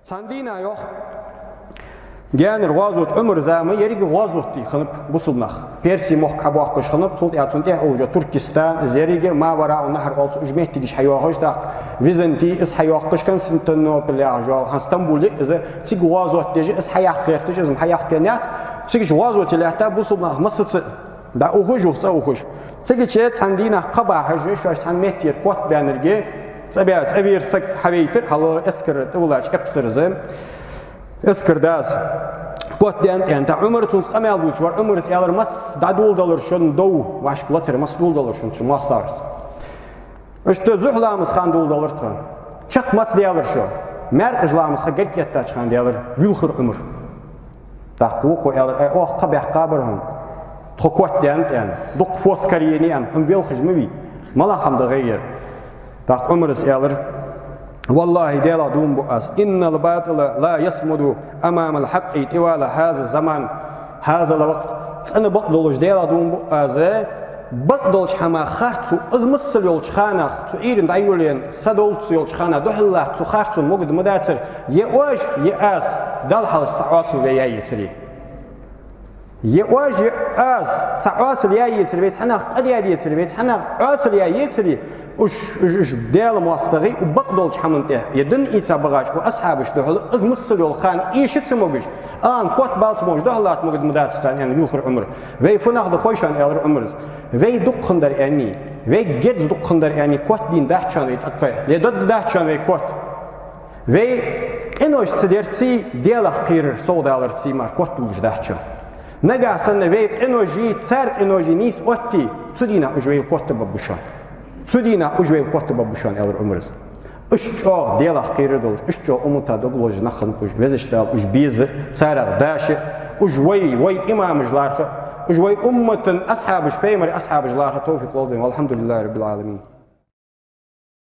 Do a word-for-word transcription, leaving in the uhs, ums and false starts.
Цхьан дийнахьа йоах, гаьнара гӀазот, Ӏумара заман еррига гӀазот де хиннаб бусалба нах. Персий мохк хьабоаккхаш хиннаб, цул тӀехьа цунна тӀехьа уллаш Туркестан, из еррига Ма-Вараун-Нахьр оалаш, уж моттигаш хьайоагӀаш, тӀаккха Византи, из хьайоаккхаш, Константинополь яхаш йола, хӀанз Стамбул я из, цига гӀазот деш, из хьаяккха гӀерташ, из-м хьаяккха яц. Цига уж гӀазоте лаьтта бусалба нах массаза дӀаухаш, юха цӀаухаш. Цигача цхьан дийнахьа кхаъ бахьаш, шоаш цхьан меттера котбаьннарга, цӀа бе-, цӀавера саг хьавайтар, хьалха эскар тӀавиллача эпсарза, эскара дас котдаьннад аьнна. ТӀаккха Ӏумара цунца къамаьл дувцаш вар, Ӏумара аьлар: «Маца дӀадоладелар шун дов, вӀашка латар, маца доладелар шун цу моастагӀашца?» «Иштта зухьа ламаза хана доладелар тха». «Чакх маца даьлар шо?» «Маьркъажа ламаза ха гарга эттача хана даьлар», — воаллар Ӏумара. ТӀаккха вокхо аьлар: «Ай, оаха кхаъ баьккхабар хьона, тхо котдаьннад аьнна, дукха фос караеннай аьнна, хьона велхаш ма вий, малагӀа хӀама да вай ер?» ТӀаккха Ӏумара аьлар: «ВаллахӀи, Даьлах дув буъ аз, إن الباطل لا يصمد أمام الحق طوال هذا الزمان، هذا الوقت. ЦӀена бакъдолаш, Даьлах дув буъ аз, бакъдолча хӀамах харцо, из миссел йолча ханах, цу Ӏуйранна дӀайолаенна са долча йолча хана духьал латта цу харцон могаргда ма дацар, е оаш, е аз Далла хьалхашка цхьа Ӏоасал ве яь яцаре. Е оаш, е аз цхьа Ӏоасал яь яцаре, вай цхьаннахьа къа даь децаре, вай цхьаннахьа Ӏоасал яь яцаре, уж, уж, уж Даьла моастагӀий укх бакъдолча хӀаман тӀа, е дин ийца багӀача укх асхьабашта духьала, из миссел йола ха эша ца могаш, а, котбала ца могаш, духьал латта могаргда ма дацар царна», — аьнна, воаллар Ӏумара. «Вай фу нах да хой шоана, — аьлар Ӏумара, — вай дукха хиннадар аьннай, вай герз дукха хиннадар аьннай, котдийна дац шоана вай цӀаккха, е дадда дац шоана вай кот. Вай къинош ца дарций, Даьлах кхерар совдаларций мара котдоалаш дац шоана. Нагахьа санна вай къиноши, цар къиноши нийса оттий, цу дийнахьа уж вайл котбаргба шоана. Цу дийнахьа уж вайл котбаргба шоана», — аьлар Ӏумара. Иштта чӀоагӀа Даьлах кхерар долаш, иштта чӀоагӀа уммата дог лозаш нах хиннаб уж, Везача Дала уж беза, царех дӀа а, уж вай, вай имамаш лархӀа, уж вай уммата асхьабаш, пайхамара асхьабаш лархӀа товфикъ лолда вайна. والحمد لله رب العالمين.